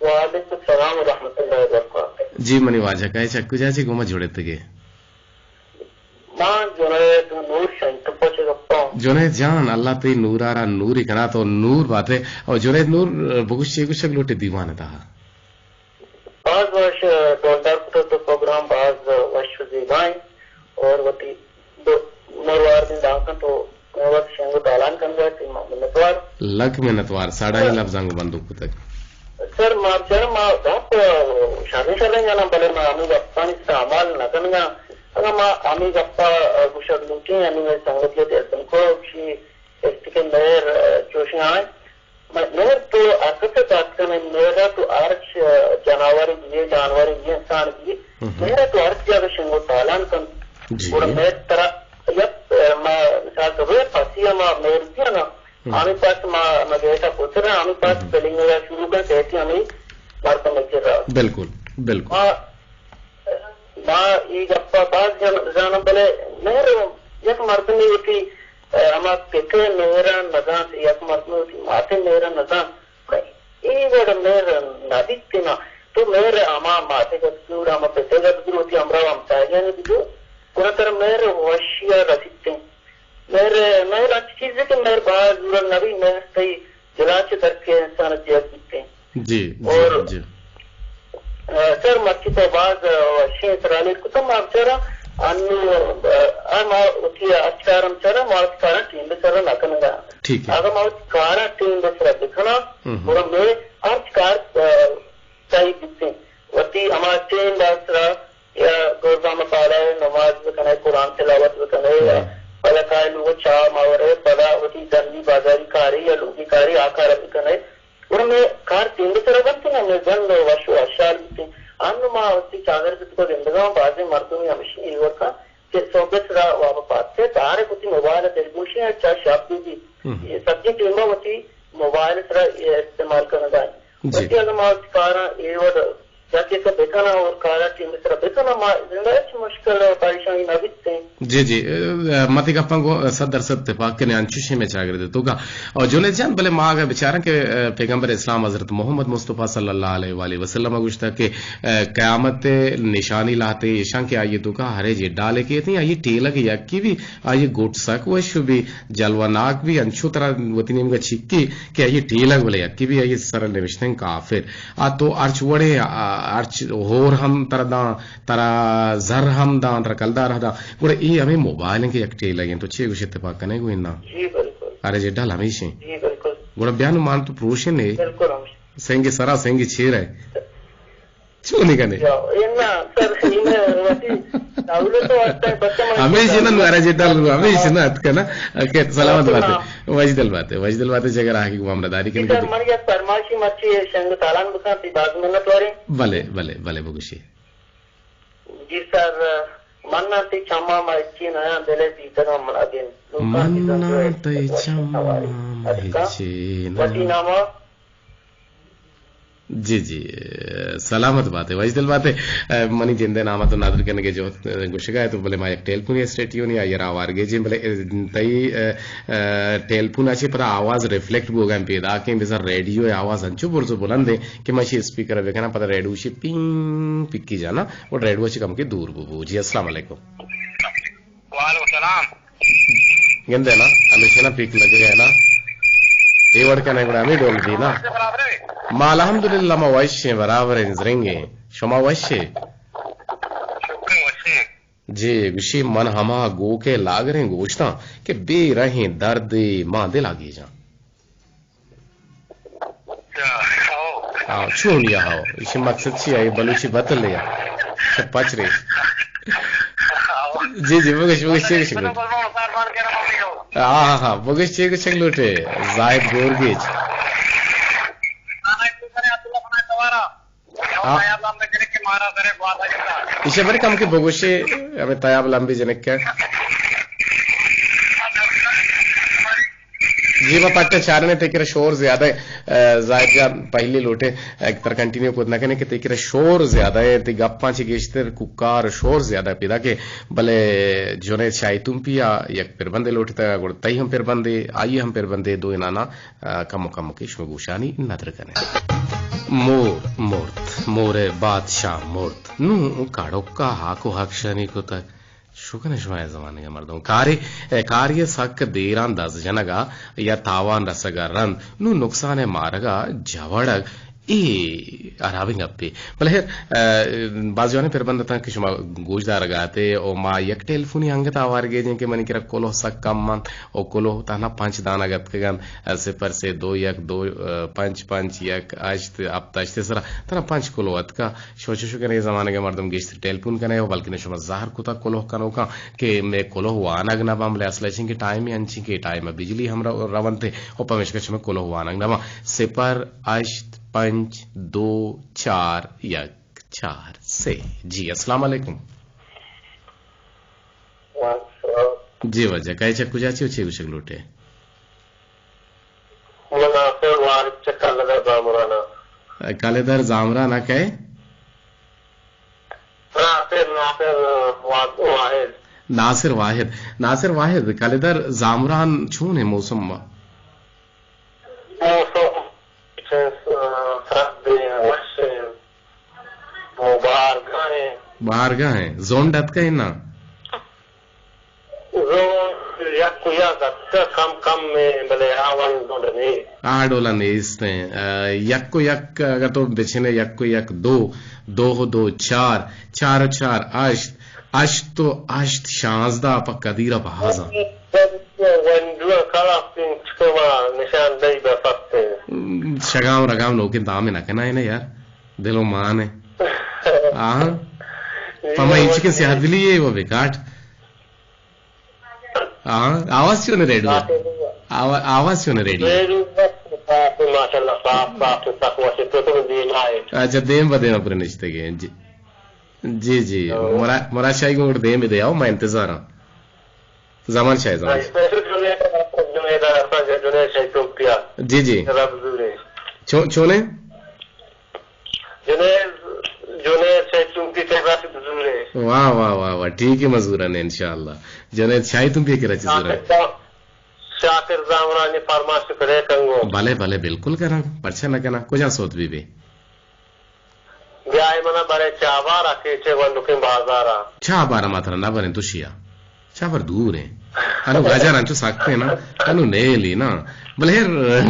وعلیکم السلام ورحمۃ اللہ وبرکاتہ۔ جی منی واجہ، کئے چہ کجا چہ گوما جڑتگے؟ ما جنید نور شنکپا چہ گپاں۔ جنید جان، اللہ تئی نورا را نوری کنات ءُ نور باتے۔ او جنید نور، بگوش چے گوشگ لوٹے دیوان تہا؟ باز وش ڈولدار کتگ، تو پروگرام باز وش ءُ زیبا ایں اور وتی دو مروار دیں دانکاں تو وت شنگ ءُ تالان کنگا، تئی منتوار۔ لک منتوار، ساڑائی لبزاں گوں بندوک کتگ۔ سر، ما بچار ما گپ شریں شریں جناں، بلے ما ہمے گپانی استعمال نہ کنگا۔ اگاں ما ہمے گپا گوشگ لوٹیں، ہمے مئے سنگتی ءَ تلپن کو، گوشی اسٹکے مہر چوشیں آئیں۔ مہر تو ہر کس ءَ بات کن ئے، مہر ءَ تو ہرچ جناورے بیئے، جانورے بیئے، انسان بیئے، مہر ءَ تو ہرچ جاگہ شنگ ءُ تالان کن۔ جی۔ گڑا مہر ترا یک، ما مثال تو بے پسی ءَ ما مہر بیاں نا، ہمے پس ما، ما گیٹ ءَ پتر ءَ، ہمے پس پلنگ ءَ شروع کن کہتی ہمے مردم ءِ کرا۔ بالکل، بالکل۔ ما، ما اے گپ ءَ باز جن-، زاناں، بلے مہر یک مردمے وتی ہما پت ءِ مہر ءَ نزانت، یک مردمے وتی مات ءِ مہر ءَ نزانت، گڑا اے وڑ ءَ مہر نہ بیت نا۔ تو مہر ہما مات ءِ گپت، ہما پت ءِ گپت، وتی ہمراہ ءُ ہمساہگانی بجو، گڑا ترا مہر وشی ءَ رسیت۔ مہر، مہر انچ چیزے کہ مہر باز زورگ نہ بیت، مہر تئی دل ءَ چہ در کئیت، انسان ءَ جیڑ بیت۔ جی، جی، اور، جی۔ آ، سر، مرچی تو باز، آ، وشیں سرا لیٹ کتگ، ما بچار انوں، آ، آ، ما وتی ہرچ کار ہم بچار، ما وتی کاراں ٹیم ءِ سرا نہ کنگا۔ ٹھیک ہے۔ اگاں ما وتی کاراں ٹیم ءِ سرا بکناں، ہم، ہم۔ گڑا مئے ہرچ کار، آ، صحیح بیتیں۔ وتی ہما ٹیم ءِ سرا یا روزانہ پالا ءَ نماز بکنئے، قرآن تلاوت بکنئے، یا پدا کائے لوگ ءَ چاہ ماورئے، پدا وتی ڈنی بازاری کارے یا لوگی کارے آ کار ءَ بکنئے۔ گڑا مئے کار ٹیم ءِ سرا بنت نا، مئے زند وش ءُ وشحال بیت۔ انوں ما وتی چاگرد ءِ توکا گندگا اوں، بازیں مردمے ہمیشی اے وڑ کن کہ سہب ءِ سرا واب ءَ پاد کئیت، دارت وتی موبائل ءَ دلگوشی ءَ چہ شپ بہ بیت، سجہیں ٹیم ءَ وتی موبائل ءِ سرا استعمال کنگا انت۔ جی۔ وتی اگاں ما وتی کاراں اے وڑ یکے کہ بکناں اور کارا ٹیم سرا بکناں، ما زندہ ہچ مشکل و پریشانی نہ بیتیں۔ جی، جی، اه، ما تئی گپاں گوں صد درصد اتفاق کنیں، انچوشیں مئے چاگرد ءِ توکا۔ اور جنید جان، بلے ما اگاں بچاراں کہ، اه، پیغمبر اسلام حضرت محمد مصطفی صلی اللہ علیہ وآلہ وسلم ءَ گوشتگ کہ، اه، قیامت ءِ نشانی لہتے ایشاں کہ آئی ءِ توکا ہرے جڈالے کیت، آئی ءِ ٹیلگ یکے بی، آئی ءِ گٹ سک وش بی، جلوہ ناک بی، انچو ترا وتی نیمگا چکی کہ آئی ءِ ٹیلگ بلے یکے بی، آئی ءِ سرا نوشتگ کافر۔ آ تو ہرچ وڑیں، آ، ہرچ ہور ہم ترا داں، ترا زر ہم داں، ترا کلدار ہم داں، گڑا اے ہمے موبائل انت کہ یک ٹیلگ انت۔ تو چے گوش، اتفاق کنئے گوں اناں؟ جی بالکل۔ ارے جڈال ہمیش انت۔ جی بالکل۔ گڑا بیا نوں مان تو پروشن ئے۔ بالکل ہمیش۔ سنگ سرا سنگ چیرا ئے۔ چونی کنئے؟ یا، اے نا، سر، اے نا، وتی دولت تو ہستیں، بچہ من ہمیش نا، ارے جڈال، ہمیش نا، اتکنا۔ اوکے، سلامت بات ئے۔ وجدل بات ئے، وجدل بات ئے، جگر آہی گوں ہمراہ داری کنگی۔ سر، من یک فرمائشی مرچی شنگ تالان بکن، تی باز منت واریں۔ بلے، بلے، بلے، بگوشی۔ جی سر، من نہ تئی چماں ما ہچی نیاں، دل ءِ پیتگاں من اگن۔ من نہ تئی چماں ما ہچی نیاں۔ وتی نام ءَ۔ جی، جی، سلامت بات ئے، وشدل بات ئے۔ منی جند ءِ نام ءَ تو نادر کنگ ءِ جہد گوشگ ءَ ئے تو، بلے ما یک ٹیلیفون اسٹیڈیو نی آئی ءَ را آوارگیجیں، بلے تئی ٹیلیفون ءَ چہ پدا آواز ریفلیکٹ بوگ ءَ پیداک ایں، بزاں ریڈیو ءِ آواز انچو برز ءُ بلند ایں کہ من اشی اسپیکر ءَ بکناں، پدا ریڈیو اشی پینگ پکی جانا، اور ریڈیو ءَ چہ کمکے دور بو بو۔ جی، السلام علیکم۔ وعلیکم السلام۔ گندے نا، ہمیشہ نا پیک لگے گئے نا۔ اے وڑ کنے گڑا ہمیں ڈول بی نا۔ ما الحمدللہ ما وش ایں، برابر ایں، زرنگ ایں۔ شما وش ئے؟ شکر وش ایں۔ جی، گوشی من ہما گوک ءِ لاگریں گوشتاں کہ بے رہیں دردے ماں دل ءَ گیجاں۔ ہاں، چون یا ہاو؟ ایشی مقصد چی اے؟ بلوچی بتل یا؟ شپ پچ رے۔ جی، جی، بگش، بگش، چی گشگ لوٹے؟ ہاں، ہاں، ہاں، بگش، چی گشگ لوٹے؟ زاہد گورگیج۔ ہاں۔ ایشی بری کم کہ بگوشے، ہمیں تیاب لمبی جنک ہے۔ جی، ما پٹ چارنے تئی کرا شور زیادہ ہے۔ اه، زاہد جان، پہلی لوٹے، اه، تر کنٹینیو کت نہ کنے کہ تئی کرا شور زیادہ ہے، تئی گپاں چہ گیشتر کوکار شور زیادہ پیدا کہ بلے جنید شاہی تمپی آ یک پربندے لوٹتا، گڑ تئی ہم پربندے، آئی ہم پربندے، دو انانا، اه، کمو کمو کہ شما گوشانی ندر کنے۔ مور مرت، مور بادشاہ مرت، نوں کڑکا ہاکو ہکشانی کتگ۔ شکر شما اے زمانگ ءِ مردم۔ کارے، اے کارے ءَ سک دیراں دز جنگ ءَ یا تاوان رسگ ءَ رند، نوں نقصان ءِ مارگ ءَ جوڑگ، اے ہرابیں گپے۔ بلے ہیر، اه، باز جوانیں پربند اتاں کہ شما گوش دارگ ءَ اتے، او ما یک ٹیلیفونی انگت آوارگیجیں کہ منی کرا کلوہ سک کم انت، او کلوہ تہنا پنچ دانگ اتکگ انت، صفر سے دو یک دو، اه، پنچ پنچ یک ہشت ہپت ہشت ءِ سرا تہنا پنچ کلوہ اتکا۔ شما چوش کنے، اے زمانگ ءِ مردم گیشتر ٹیلیفون کنے، و بلکن شما زہر کتا کلوہ کنوکاں کہ مئے کلوہ وانگ نہ باں، بلے اصل ایش انت کہ ٹائم انچیں کہ ٹائم ءَ بجلی ہم رو-، رونت و پمیشکا شمئے کلوہ وانگ نہ باں۔ صفر ہشت پنچ دو چار یک چار سے۔ جی، السلام علیکم۔ وعلیکم السلام۔ جی واجہ، کئے چہ کجا چے و چے گوشگ لوٹے؟ من ناصر واحد چہ کلدار زامران آں۔ کلدار زامران آ کئے؟ ناصر، ناصر وا-، واحد۔ ناصر واحد۔ ناصر واحد، کلدار زامران چون ایں موسم ما؟ موسم چہ سرد ایں، وش ایں۔ او بہارگاہ ایں۔ بہارگاہ ایں۔ زونڈ اتکہ انا؟ زونڈ یک و یک اتکہ، کم کم ایں، بلے آ وڑیں زونڈ نیست۔ آ ڈولا نیست ایں۔ اه، یک و یک اگہ تو بچنے، یک و یک دو، دو و دو چار، چار و چار ہشت، ہشت و ہشت شانزدہ، پہ کدیر ءَ بہازاں۔ ونڈو کلاس پنچ کما نشان دئی بہ سکتے۔ شگام رگام نوکیں دام نہ کنائے نا یار۔ دل و مان ہے۔ آہاں۔ پہ ما انچکیں سیاہ دلی ہے وہ بیکاٹ۔ آہاں۔ آواز چون ریڈیو؟ آوا-، آواز چون ریڈیو؟ ریڈیو بس صاف، ماشاءاللہ، صاف، صاف، صاف، واسطے تو دیم آئے۔ اچھا، دیم بدیم پر نشتے گئے۔ جی۔ جی، جی۔ مرا-، مراد شاہی کو دیم دے آؤ، میں انتظار ہوں۔ زمان شاہ، زمان شاہ۔ جنید، جنید، جنید شاہی تو پیا۔ جی، جی۔ رب زورے۔ چو-، چونے؟ جنید، جنید شاہی تمپی کرا چہ زورے۔ واہ، واہ، واہ، واہ، ٹھیک ہے، مزورن انشاءاللہ۔ جنید شاہی تمپی کرا چہ زورے۔ شاکر زام-، شاکر زامرانی فرمائش پڑے کنگو۔ بلے، بلے، بالکل کراں، پرچہ نہ کناں، کجا سوت بی بی؟ بیائے منا برے چابارا کہ چہ گونڈکیں بازارا۔ چابارا ما ترا نہ بریں تو شیا۔ چابار دور ہیں۔ انو گاجار انچو سخت ہیں نا، انو نیلی نا۔ بلے ہر،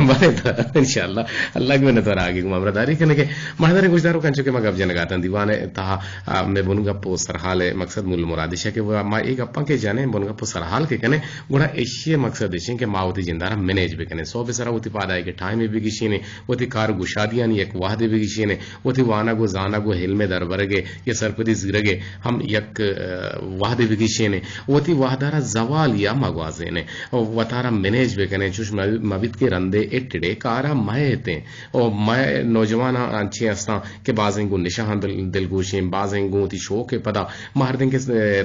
بلے تا، انشاءاللہ، اللہ کے منت وار آگے گما ہمراہ داری کنے کے۔ مہدر گوشدارو کنچو کہ ما گپ جنگاتاں دیوانے تہا، آ، میں بن گپ و سرحال مقصد مول مرادش ہے کہ وہ ما ایک اپاں کے جانے بن گپ و سرحال کے کنے، گڑا ایشی مقصد ایشیں کہ ما وتی جندارا مینیج بکنے۔ سو بسرا وتی پادا ایک ٹائم بگشینے، وتی کار گشادیانی یک وہدے بگشینے، وتی وانگ و زانگ و علم دربرگ ء یا سرپدی زیرگ ء ہم یک، ء، وہدے بگیشینے۔ وتی وہدارا زوال یا مگوازینے۔ وتارا مینیج بکنے، چوش مہ-، مبیت کہ رندے اٹڑے کارا مہ ایتیں۔ او مئے نوجواناں انچیں استاں کہ بازیں گوں نشہاں دل-، دلگوشیں، بازیں گوں وتی شوق ء پدا مہردیں کہ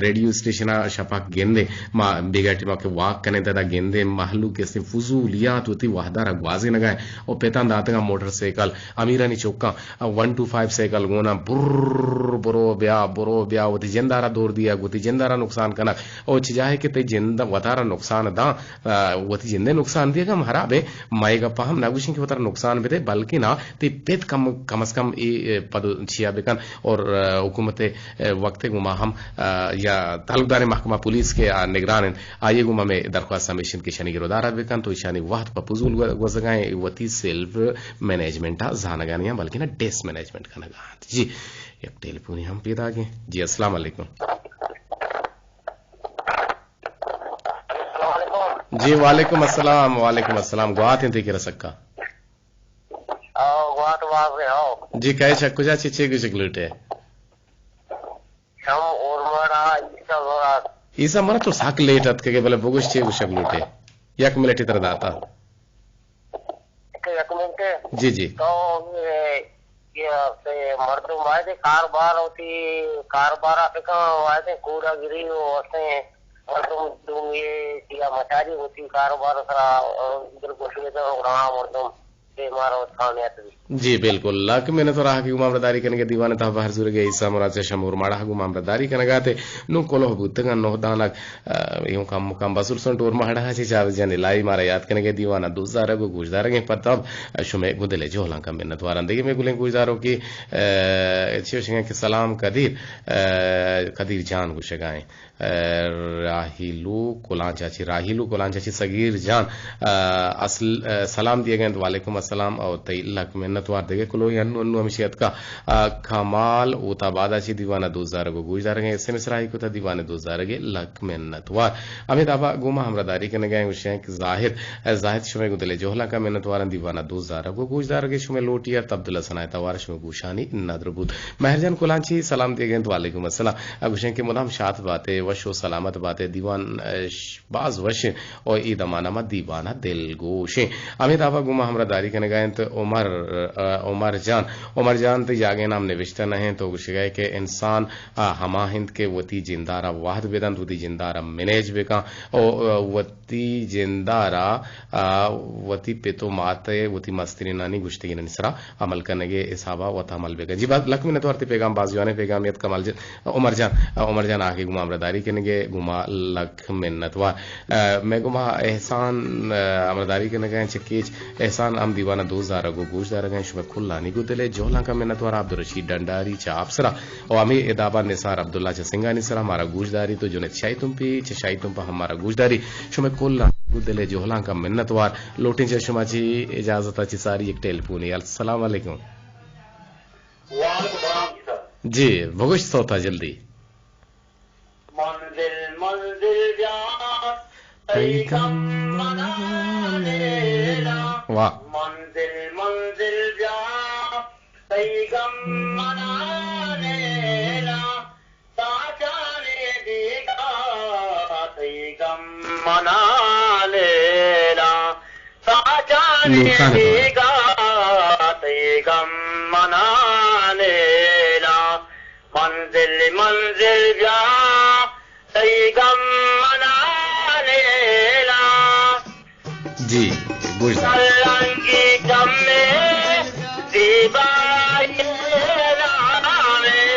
ریڈیو اسٹیشن ء شپاک گندیں، ما بیگاہ ٹیما کہ واک کنیں تدا گندیں، مہلوک کہ استیں فضولیات وتی وہدارا گوازینگا ایں۔ او پتاں داتگاں موٹر سائیکل، امیرانی چکاں ون ٹو فائیو سائیکل گونا بر برو بیا، برو بیا، وتی جندارا دور دیگ، وتی جندارا نقصان کنگ۔ او چہ جاہے کہ تئی جند وتارا نقصان داں، آ، وتی جندے نقصان دیگ ہم حراب ہے۔ مئے گپا ہم نہ گوشیں کہ وتارا نقصان بدے، بلکہ نا تئی پت کم، کم از کم اے، اے، پد چیا بکن اور، آ، حکومت، آ، وقت گوما ہم، آ، یا تعلقدار محکمہ پولیس کے، آ، نگران انت، آئیے گوما میں درخواست ہمیشن کہ شانی گرودارا بکن تو شانی وقت پہ فضول گو-، گوزگائیں وتی سیلف مینجمنٹ ء زانگانی ہم بلکہ نا ڈس مینجمنٹ کنگا انت۔ جی، یک ٹیلیفونی ہم پیدا گئے۔ جی، السلام علیکم۔ جی، وعلیکم السلام، وعلیکم السلام۔ گوات انت کہ رسکا۔ او، گوات واضح ہو۔ جی، کئے چہ کجا چی چی گوشگ لوٹے؟ ہم اورماڑا عیسیٰ زوراک۔ عیسیٰ مرا تو سک لیٹ اتکگے، بلے بگوش چے گوشگ لوٹے؟ یک منٹے ترا داتا۔ یک، یک منٹے؟ جی، جی۔ تو اے، اے سے مردم آئے دے کاروبار ہوتی، کاروبار آ پکا آئے دے کوڑا گری ہو، اسے مردم دوم یہ کیا مچاری ہوتی کاروبار سرا، ادھر گوشگے تو رہا مردم۔ بے مارا وت کامیات بی۔ جی بالکل، لک منت وار آ کہ گوں ما ہمراہداری کنگے دیوان تہ بہر زورگے عیسیٰ مراد چہ شمور ماڑا گوں ما ہمراہداری کنگا تے نوں کلوہ بوتگاں نوہ دانگ، آ، یوں کم کم بسر سنٹ اور ماڑا چہ چار جن الائی مارا یاد کنگے دیوان دوست دارگ و گوش دارگیں پتاب شمے گوں دلے جہلاں کم منت واران دگے میں گلیں گوش دارو کہ، آ، چی وشگاں کہ سلام قدیر، آ، قدیر جان گوشگائیں۔ راہیلو کلانچ ءَ چہ، راہیلو کلانچ ءَ چہ سگیر جان، آ، اصل، آ، سلام دیگ ءَ انت۔ وعلیکم السلام او تئی لک منت وار۔ دگہ کلوہے انو، انو ہمیشی اتکا، آ، کمال اوت آباد ءَ چہ دیوان ءَ دوست دارگ و گوش دارگ ءَ ایس ایم ایس راہی کتا دیوان ءَ دوست دارگ ءَ لک منت وار۔ ہمے دابا گوں ما ہمراہداری کنگ ءَ گوشیں کہ زاہد، آ، زاہد شمئے گوں دلے جہلاں کا منت وارن دیوان ءَ دوست دارگ و گوش دارگ ءَ شمئے لوٹی ات عبداللہ سنائے توار شمئے گوشانی ندر بوت۔ مہر جان کلانچی سلام دیگ ءَ انت۔ وعلیکم السلام۔ ءَ گوشیں کہ مدام شات باتے، وش و سلامت باتے، دیوان، ءَ، ش-، باز وش انت و اے دمان ءَ ما دیوان ءَ دلگوش ایں۔ ہمے دابا گوں ما ہمراہداری کنگ ءَ انت عمر، ءَ، عمر جان۔ عمر جان تئی جاگہے نام نبشتہ نہ انت، تو گوشگ ءَ ئے کہ انسان، ءَ، ہما انت کہ وتی جندار ءَ وہد بدنت، وتی جندار ءَ منیج بکن و، ءَ، وتی جندار ءَ، ءَ، وتی پت و مات ءَ وتی مسترینانی گوشتگینانی سرا عمل کنگ ءِ حساب ءَ وت عمل بہ کن۔ جی باز لک منت وار، تئی پیغام باز جوانیں پیغامے ات کمال جان، عمر جان، عمر جان آ کہ گوں ما ہمراہداری کنگ ءَ گوں ما لک منت وار۔ ءَ، مئے گوں ما احسان، ءَ، ہمراہداری کنگ ءَ چہ کیچ۔ احسان ہم دیوان ءَ دوست دارگ و گوش دارگ ءَ شمئے کلانی گوں دل ءِ جہلاں کا منت وار۔ عبدالرشید ڈنڈاری چہ آپسرا و ہمے ادابا نثار عبداللہ چہ سنگانی سرا مارا گوش داری تو جنید شاہی تمپی چہ شاہی تمپا ہم مارا گوش داری۔ شمئے کلانی گوں دل ءِ جہلاں کا منت وار۔ لوٹیں چہ شما چی اجازت ءَ چی ساری یک ٹیلیفونے۔ السلام علیکم۔ وعلیکم السلام جی سر۔ جی، بگوش سوتا جلدی۔ منزل منزل بیا، تئی غم منا لیلا۔ واہ۔ منزل منزل بیا، تئی غم منا لیلا۔ ساچانے بیگا، تئی غم منا لیلا۔ ساچانے نور خان۔ بیگا، تئی غم منا لیلا۔ منزل منزل بیا، تئی غم منا لیلا۔ جی، گوش دار۔ سلنگی کمے زیبائی نامے۔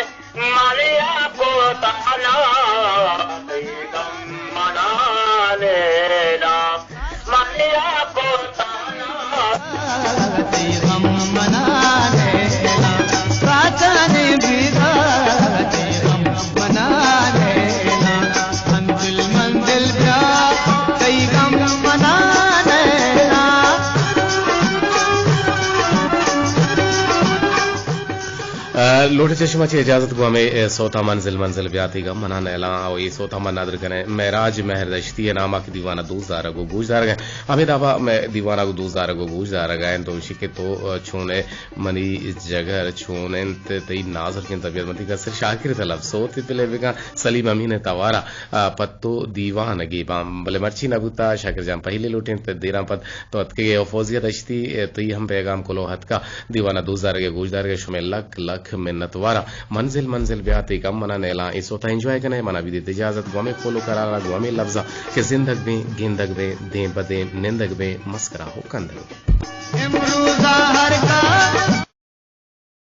لوٹے چہ شما چہ اجازت گوں ہمے، اے، سوتا منزل منزل بیاتی گم منا نیلاں او اے سوتا من ندر کنے معراج مہر دشتی ءِ ناما کہ دیوان ءَ دوست دارگ و گوش دارگ ءَ۔ ہمے دابا مئے دیوان ءَ دوست دارگ و گوش دارگ ءَ انت و اشی کہ تو، اے، چون ئے منی جگر چون انت تئی نازرکیں طبیعت منتی کسر شاکر تلب سوت پلے بکن سلیم امین توارا، اے، پتو دیوان گیباں بلے مرچی نہ بوتا شاکر جان پہلے لوٹیں دیراں پد تو اتکگے او فوزیہ دشتی، اے، تئی ہم پیغام کلو اتکا دیوان ءَ دوست دارگ ءَ گوش دارگ ءَ شمئے لک لک منت وارا۔ منزل منزل بیاتے گم منا نیلاں اے سوتا انجوائے کنے منا بدیت اجازت گوں ہمے کول و قرارا گوں ہمے لبزا کہ زندگ بیں گندگ بیں دیم بدیں نندگ بیں مسکرا ہو کندگ بیں۔ امروزا ہر کا